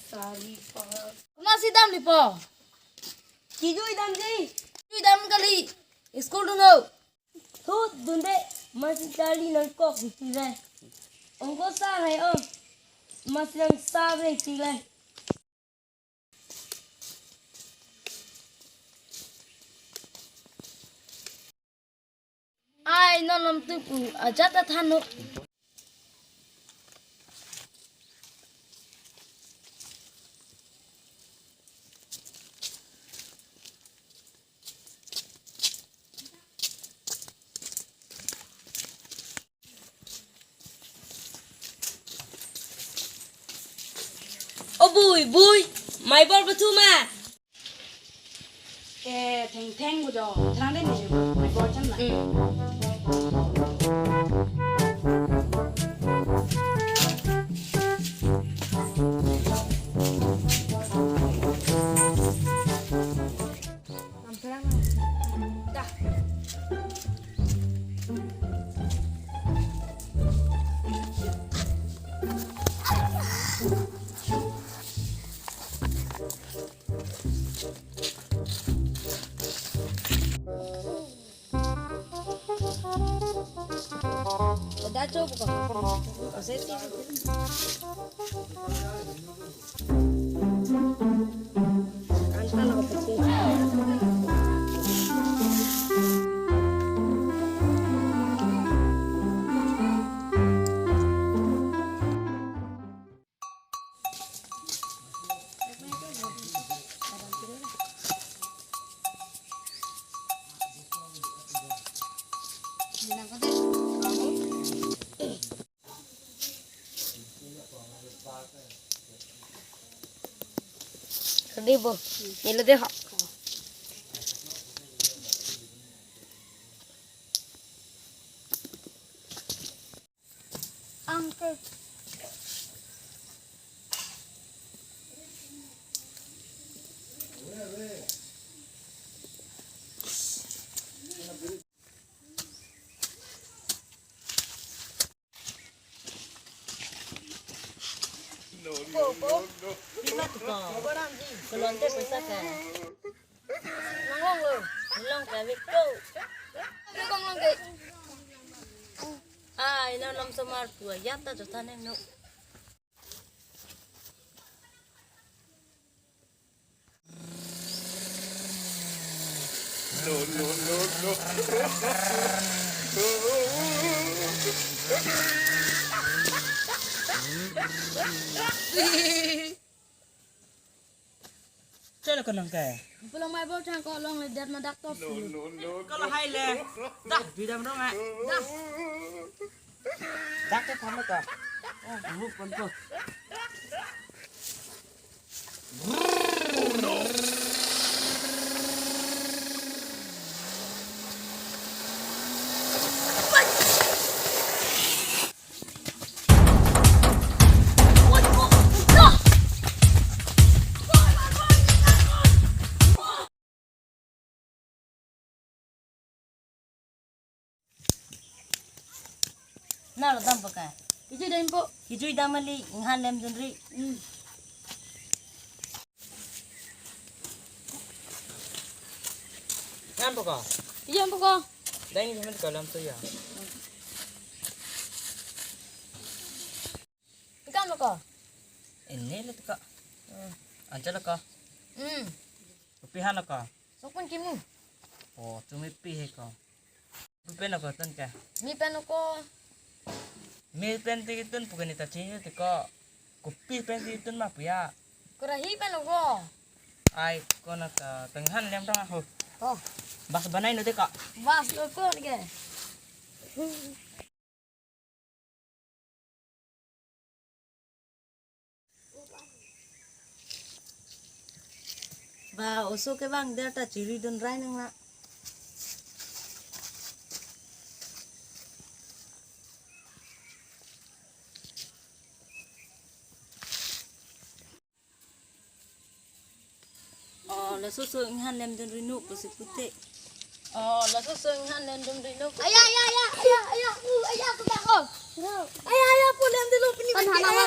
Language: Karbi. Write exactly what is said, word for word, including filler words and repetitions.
Sari pa. Komatsi damlepo? Kejui damji. Kejui dam kali. School dunnon. Thut dunde, masi Charlie nangkok hiti le. Ongko sar hai o. Masi nang sar hai hiti le. Ai, non lam tu pu ajat ta thannon. O bui, bui, mai bor pathum ma? Ke thengtheng bu jo, thrang den ni, mai bor cham na. Hmm. Dah. Dah cukup kok. Saya sih. Kadi bo, nilo de ho. Angke. Ko, ko. Lima tu ko. Ko ram ji. Kelonte paisa ke. Nang long lo. Long ke wik ko. Wik ko long ke. Ai, non lam somar pu ajat ta chothan heno. No, no, no, no. Chalo ko nang ke. Pulang mai bor chang ko long le dat madak top. No, no, no. Kalau hai le. Dah, bidam dong, eh. Dah. Dak ke thamat ka? Oh, rup kan ko. Nalo dampo ka? Kejui dampo. Kejui dam kali, inghan lemdunri. Hmm. Ngan po ka? Kejui dampo ka? Dai ni kami ka lam tu ya. Ikan lo ko? Ini lo ko. Hmm. Ancha lo ko. Hmm. Kopi han lo ko? Sokpon kimu. Oh, tumi pi he ko. Kopi pen lo ko ton ke? Mi pen lo ko. Mi pen ti ton pu ke ni ta chini ti ko. Kopi pen ti ton ma pu ya. Kora hi pen lo ko. Ai ko na ta tenghan lem dong ho. Oh. Bas banai no de ko. Bas lo ko ke. Ba, oso kevang der ta chiri dun rai nang la. Oh, laso so inghan lemdunri no pusi pute. Oh, laso so inghan lemdunri no pute. Aya, aya, aya, aya, aya, uh, aya, aku tak kok. Aya, aya, pu lemdunlo pini. Kan hana